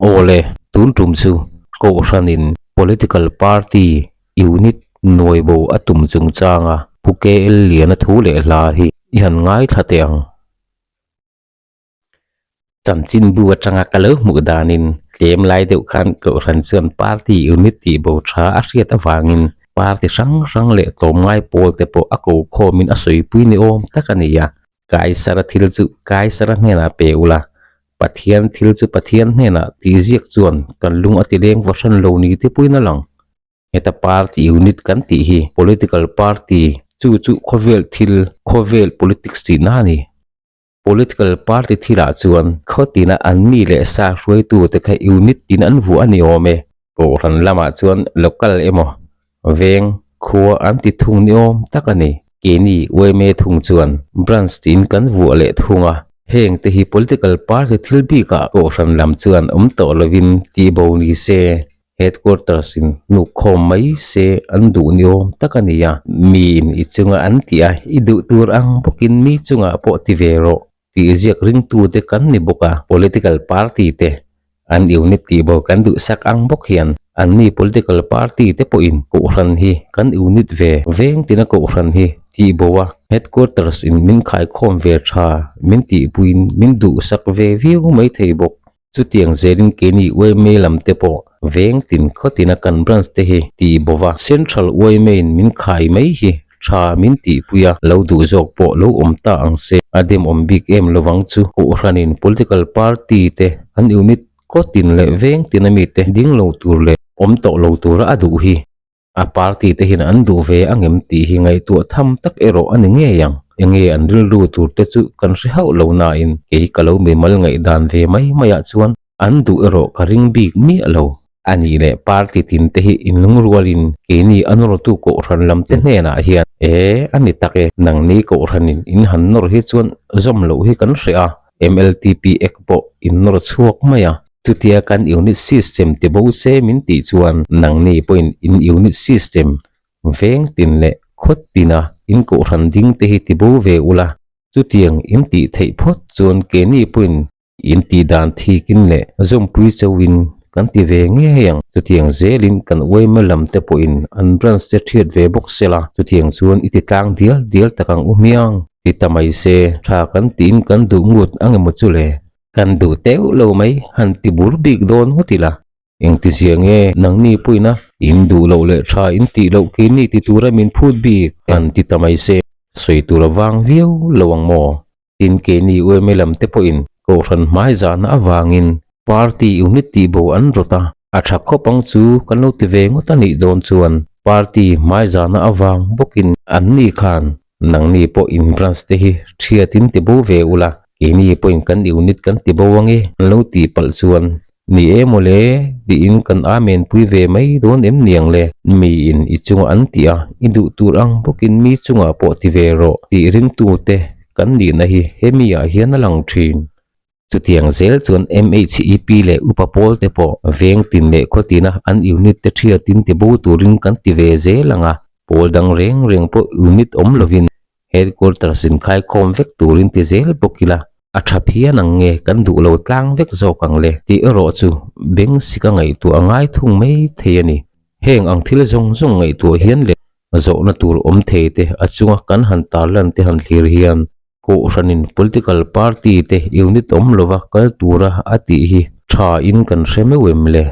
Awle, tun tum chu Kohhranin Political Party Unit nuaibo a tum chungchanga Pu KL Liana thu leh hla hi i han ngaithla teh ang. Chanchinbu atanga ka lo hmuh danin tlem lai deuh khan Kohhran chuan Party Unit tih bo tha a hriat avangin Party hrang hrang leh tlawmngai pawl te pawh a ko khawmin a sawipui ni awm tak a ni a. Kaisara thil chu Kaisara hnenah pe ula, Pathian thil chu Pathian hnenah tih ziak chuan kan lung a ti leng va hran lo ni te pawhin a lang. Heta party unit kan tih hi political party chu chu khawvel thil, khawvel politics tihna a ni. Political party thilah chuan khaw tina an mi leh sa hruaitute kha unit tin an vuah a ni awm e. Kohhran lamah chuan local emaw veng khua an ti thung ni awm tak a ni. Keini yma thung chuan branch tiin kan vuah leh thung a. Heng te hi political party thil bikah kohhran lam chuan awm tawh lovin tihbo ni se. Headquarters in hnuk khawm mai se an duh ni awm tak a ni a, miin i chunga an tih a, i duh tur ang bawkin mi chungah pawh ti ve rawh tih ziak ringtute kan ni bawk a, political party te an unit tih bo kan duhsak ang bawk hian anni political party te pawhin kohhran hi kan unit ve veng tina kohhran hi tih bo a, headquarters in min khaikhawm ve tha min tihpuiin min duhsak ve viau mai thei bawk. Chutiang zelin keini yma lam te pawh veng tin khaw tina kan branch te hi tih bo va, Central yma in min khai mai hi tha min tihpui a, lo duh zawk pawh lo awm ta ang se, a demawm bik em lovang chu. Kohhranin political party te an unit khaw tin leh veng tina mite ding lo tur leh awm tawh lo tura a duh hi. A party te hian an duh ve ang em tih hi ngaihtuah tham tak erawh a ni ngei ang. Enge an rilru tur te chu kan hre hauh lo nain kei ka lo mimal ngaihdan ve mai maiah chuan an duh erawh ka ring bik miah lo. A nih leh party tin te hi inlungrualin keini a nawrtu kohhran lam te hnenah hian e a ni tak e, nangni kohhranin in han nawr hi chuan zawm loh hi kan hreh a, MLTP Act pawh in nawr chhuak mai a. Chutia kan unit system ti bo se min tih chuan nangni pawhin in unit system veng tin leh khawt tina in kohhran ding te hi ti bo ve ula, chutiang in tih theih phawt chuan keini pawhin in tih dan thikin leh zawmpui chauhin kan ti ve ngei ang. Chutiang zelin kan yma lam te pawhin an branch te thiat ve bawk sela, chutiang chuan i ti tlang dial dial tak ang u hmiang ti ta mai se, tha kan tiin kan duh ngut ang emaw chu le? Kan duh teuh lo mai, han ti bur bik dawn ngawt ila. Engtizia nge nangni puina in duh loh leh tha in tih loh keini ti tura min phut bik han ti ta mai se, sawi tur a vang viau lo ang maw? Tin keini yma lam te pawhin Kohhran hmai zahna avangin Party unit tih bo an rawt a, a tha khawp ang chu kan lo ti ve ngawt a nih dawn chuan Party hmai zahna avang bawkin anni khan Nangni pawh in branch te hi thiatin ti bo ve ula, keini pawhin kan unit kan ti bo ange an lo tih palh chuan ni e mawle tiin kan amen pui ve mai dawn em niang le, miin i chunga an tih a, i duh tur ang bawkin mi chungah pawh ti ve rawh tih ringtu te kan nihna hi hemi ah hian a lang thin. Chutiang zel chuan MHEP leh upa pawl te pawh veng tin leh khaw tina an unit te thiatin ti bo turin kan ti ve zel ang a, pawl dang reng reng pawh unit awm lovin headquarters in khaikhawm vek turin ti zel bawk ila a tha phian ang nge kan duh lo tlang vek zawk ang le tih erawh chu beng sik a ngaihtuah a ngai thung mai thei a ni. Heng ang thil zawng zawng ngaihtuah hian leh zawhna tur awm thei te a chunga kan han tarlan te han thlir hian Kohhranin political party te unit awm lova kal tura a tih hi tha in kan hre meuh em le?